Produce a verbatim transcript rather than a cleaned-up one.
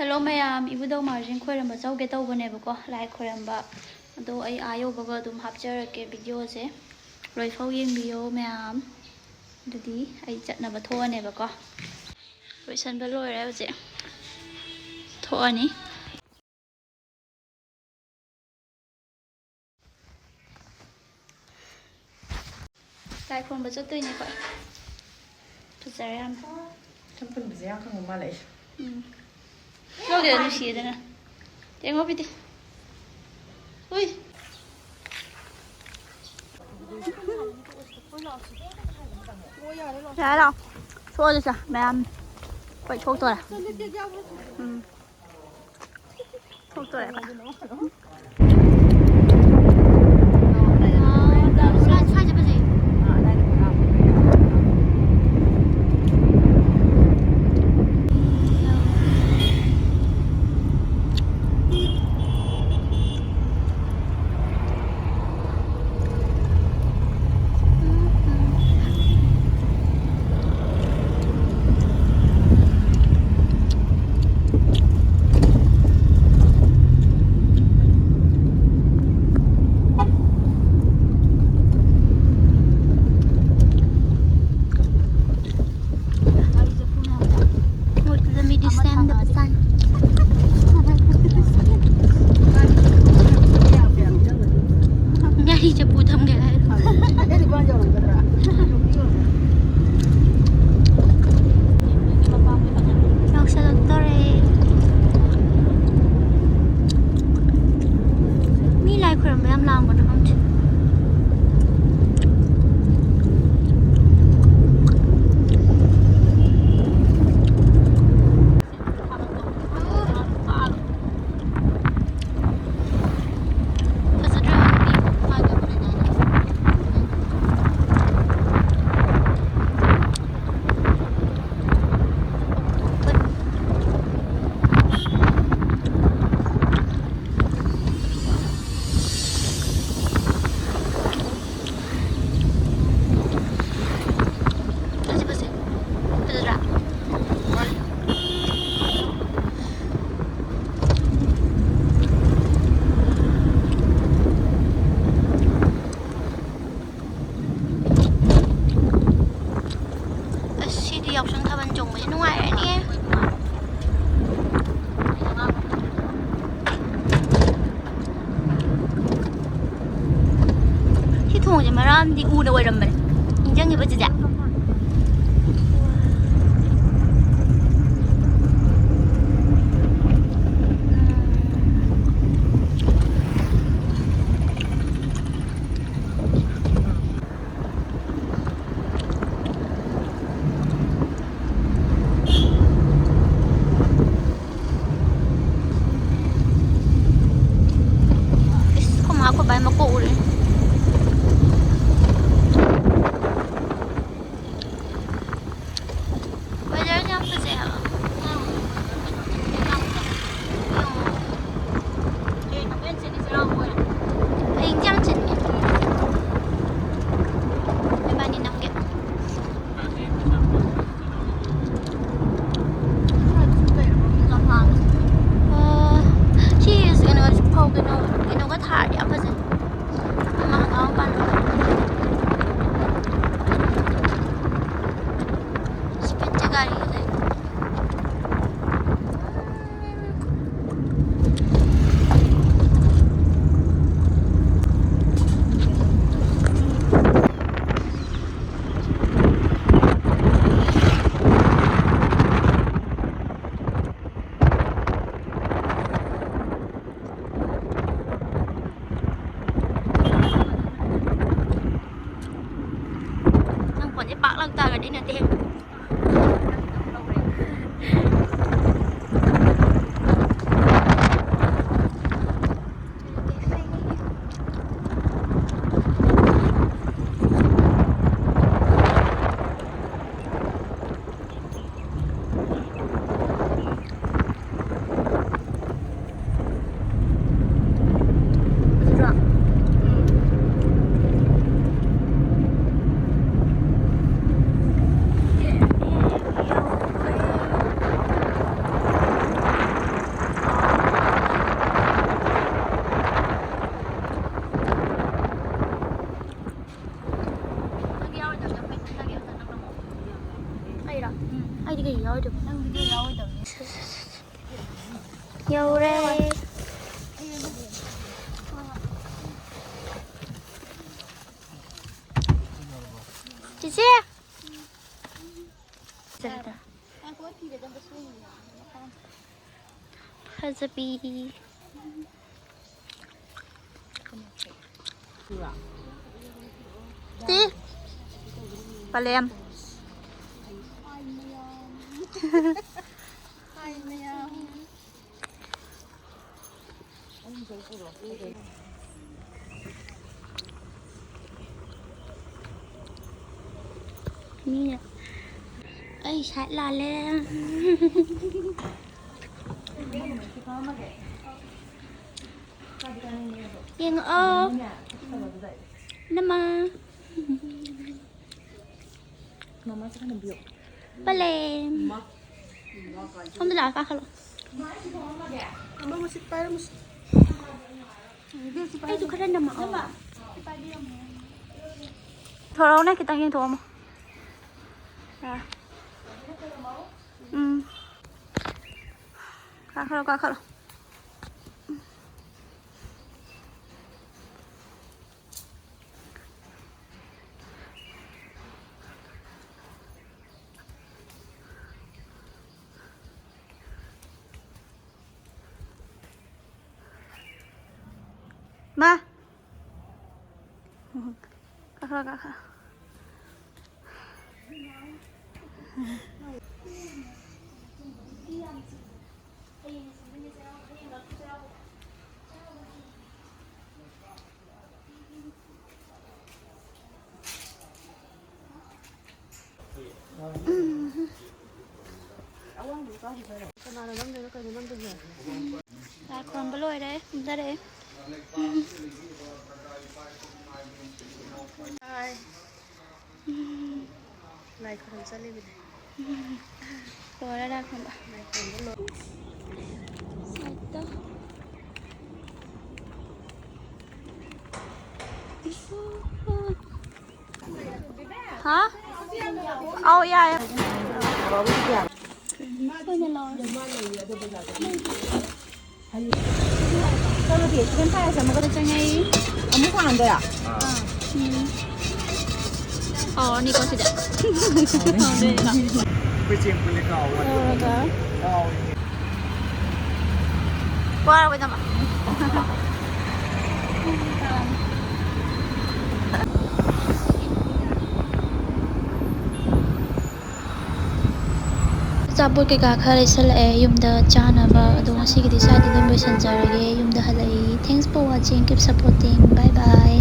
Hello ꯃꯌꯥꯝ, ꯏꯕꯨꯙꯧ ꯃꯥꯔꯖꯤꯡ ꯈꯣꯏꯔꯝꯕ ꯆꯧꯒꯦ ꯇꯧꯕꯅꯦꯕꯀꯣ, ꯂꯥꯏ ꯈꯣꯏꯔꯝꯕ꯫ ꯑꯗꯣ ꯑꯩ ꯑꯥ ꯌꯧꯕꯒ ꯑꯗꯨꯝ ꯍꯥꯞꯆꯔꯛꯀꯦ ꯚꯤꯗꯤꯑꯣꯁꯦ꯫ ꯂꯣꯏꯐꯥꯎ ꯌꯦꯡꯕꯤꯌꯣ ꯃꯌꯥꯝ꯫ ꯑꯗꯨꯗꯤ ꯑꯩ ꯆꯠꯅꯕ ꯊꯣꯛꯑꯅꯦꯕꯀꯣ꯫ ꯂꯣꯏꯁꯟꯕ ꯂꯣꯏꯔꯦ ꯍꯧꯖꯤꯛ꯫ ꯊꯣꯛꯑꯅꯤ꯫ ꯂꯥꯏ ꯈꯨꯔꯨꯝꯕ ꯆꯠꯇꯣꯏꯅꯦ ꯑꯩꯈꯣꯏ꯫ ꯐꯖꯔꯦ ꯌꯥꯝꯅ꯫ ꯁꯝ ꯄꯨꯟꯕꯁꯦ ꯌꯥꯝ ꯈꯪꯕ ꯃꯥꯜꯂꯦ ꯑꯩꯁꯨ꯫ ꯎꯝ꯫ ꯂꯧꯗꯦꯗ, ꯅꯨꯡꯁꯤꯌꯦꯗꯅ꯫ ꯌꯦꯡꯉꯣ ꯄꯤꯇꯤ꯫ ꯎꯏ꯫ ꯌꯥꯔꯦ, ꯂꯥꯛꯑꯣ꯫ ꯊꯣꯛꯑꯁꯤ ꯁꯦ, ꯃꯌꯥꯝ꯫ ꯑꯩꯈꯣꯏ ꯊꯣꯛꯇꯣꯔꯦ꯫ ꯎꯝ꯫ ꯊꯣꯛꯇꯣꯔꯦ ꯑꯩꯈꯣꯏ꯫ ꯁ꯭ꯋꯥꯏ, ꯁ꯭ꯋꯥꯏ ꯆꯠꯄꯁꯦ꯫ ꯌꯥꯝꯗꯤ ꯎꯅ ꯑꯣꯏꯔꯝꯕꯅꯦ꯫ ꯅꯤꯡꯁꯤꯡꯉꯤꯕ ꯆꯤꯆꯦ? ꯏꯁ, ꯑꯩꯈꯣꯏ ꯃꯥ ꯑꯩꯈꯣꯏ ꯕꯥꯏ ꯃꯀꯣꯛ ꯎꯔꯦ꯫ Weather ꯁꯦ ꯌꯥꯝ ꯐꯖꯩ ꯍꯥꯏꯕ꯫ ꯍꯌꯦꯡꯗꯤ ꯌꯥꯝ ꯆꯤꯟꯅꯤ꯫ ꯏꯕꯥꯅꯤ ꯅꯪꯒꯤ꯫ ꯑꯣ, ꯁꯤ ꯀꯩꯅꯣ, ꯀꯩꯅꯣ, ꯀꯩꯅꯣꯒ ꯊꯥꯔꯗꯤ ꯌꯥꯝ ꯐꯖꯩ꯫ ꯑꯃ ꯍꯪꯒꯥꯝ ꯃꯄꯥꯟ꯫ ꯁꯤ ꯄꯤꯟꯁꯦ ꯒꯥꯔꯤꯒ ꯂꯩ꯫ ꯅꯪ ꯐꯣꯟꯁꯦ ꯄꯥꯛ ꯂꯪ ꯇꯥꯔꯗꯤ ꯅꯠꯇꯦ꯫ ꯑꯩꯔꯣ? ꯑꯩꯗꯤ ꯀꯩ ꯌꯥꯎꯔꯣꯏꯗꯕ? ꯌꯧꯔꯦ꯫ ꯐꯖꯕꯤ꯫ ꯇꯤ꯫ ꯄꯂꯦꯝ꯫ ꯃꯤꯅ ꯑꯩ ꯁꯥꯏꯠ ꯂꯥꯜꯂꯦ꯫ ꯌꯦꯡꯉꯛꯑꯣ꯫ ꯅꯃꯥ꯫ ꯃꯃꯥ ꯆꯠꯍꯟꯕꯤꯌꯣ꯫ ꯄꯂꯦꯝ꯫ ꯁꯣꯝꯗ ꯂꯥꯛꯑ ꯀꯥꯈꯠꯂꯣ꯫ ꯑꯃ ꯃꯁꯤꯠ ꯄꯥꯏꯔꯝꯃꯨꯁꯤ꯫ ꯑꯩꯁꯨ ꯈꯔ ꯅꯝꯃꯛꯑꯣ꯫ ꯊꯣꯔꯛꯎꯅꯦ, ꯈꯤꯇꯪ ꯌꯦꯡꯊꯣꯛꯑꯝꯃꯣ꯫ ꯑꯥ꯫ ꯎꯝ꯫ ꯀꯥꯈꯠꯂꯣ, ꯀꯥꯈꯠꯂꯣ꯫ ꯃꯥ꯫ ꯀꯥꯈꯠꯂꯣ, ꯀꯥꯈꯠꯂꯣ꯫ ꯀꯅꯥꯅ ꯅꯝꯗꯣꯏꯅꯣ, ꯀꯩꯅꯣ ꯅꯝꯗꯣꯏꯁꯦ? ꯂꯥꯏ ꯈꯨꯔꯨꯝꯕ ꯂꯣꯏꯔꯦ, ꯀꯨꯝꯊꯔꯛꯑꯦ꯫ ꯍꯥꯏ꯫ ꯂꯥꯏ ꯈꯨꯔꯨꯝ ꯆꯠꯂꯤꯕꯅꯦ꯫ ꯂꯣꯏꯔꯦ ꯂꯥꯏ ꯈꯨꯔꯨꯝꯕ꯫ ꯂꯥꯏ ꯈꯨꯔꯨꯝꯕ ꯂꯣꯏ-, ꯁꯥꯏꯠꯇ꯫ ꯍꯥ? ꯑꯧ, ꯌꯥꯏ꯫ ꯑꯩꯈꯣꯏꯅ ꯂꯧꯔꯦ꯫ ꯆꯪꯉꯛꯏ꯫ ꯎꯝ꯫ ꯇꯧꯔꯅꯤꯀꯣ ꯁꯤꯗ꯫ ꯑꯩꯈꯣꯏ ꯆꯦꯡ ꯄꯨꯂꯤ ꯀꯥꯎꯕ꯫ ꯇꯧꯔꯒ꯫ ꯀꯥꯎꯏꯅꯦ꯫ ꯋꯥꯔꯕ ꯏꯅꯝꯃ? ꯑꯆꯥꯄꯣꯠ ꯀꯩꯀꯥ ꯈꯔ ꯂꯩꯁꯜꯂꯛꯑꯦ ꯌꯨꯝꯗ ꯆꯥꯅꯕ꯫ ꯑꯗꯣ ꯉꯁꯤꯒꯤꯗꯤ ꯁ꯭ꯋꯥꯏꯗ ꯑꯗꯨꯝ ꯂꯣꯏꯁꯤꯟꯖꯔꯒꯦ꯫ ꯌꯨꯝꯗ ꯍꯜꯂꯛꯏ꯫ Thanks for watching. Keep supporting. Bye bye.